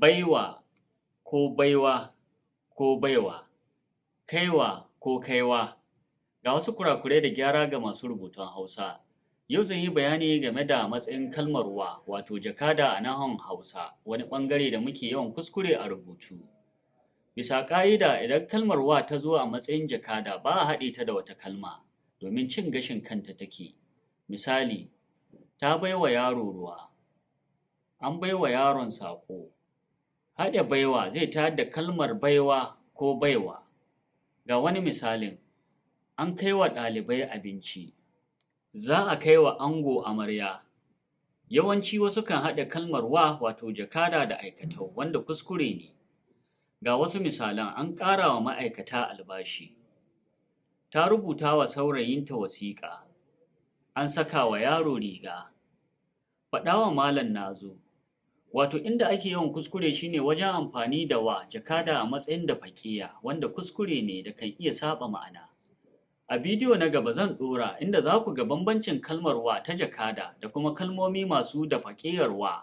Baiwa ko baiwa ko baiwa, kaiwa ko kaiwa. Ga wasu kurakurai da gyara ga masu rubutun Hausa. Yau zan yi bayani game da matsayin kalmar wa, wato jakada a nahawun Hausa, wani ɓangare da muke yawan kuskure a rubutu. Bisa ƙa'ida, idan kalmar wa ta zo a matsayin jakada, ba a haɗe ta da wata kalma domin cin gashin kanta take. Misali, ta baiwa yaro ruwa, an baiwa yaron saƙo. Haɗe baiwa zai tayar da kalmar baiwa ko baiwa. Ga wani misalin, an kai wa ɗalibai abinci, za a kai wa ango amarya. Yawanci wasu kan haɗa kalmar wa, wato jakada, da aikatau, wanda kuskure ne. Ga wasu misalan, an ƙara wa ma'aikata albashi, ta rubuta wa saurayinta wasiƙa, an saka wa yaro riga, faɗa wa malam na zo. Wato inda ake yawan kuskure shi ne wajen amfani da wa jakada a matsayin dafaƙiya, wanda kuskure ne da kan iya saɓa ma'ana. A bidiyo na gaba zan ɗora inda za ku ga bambancin kalmar wa ta jakada da kuma kalmomi masu dafaƙiyar wa.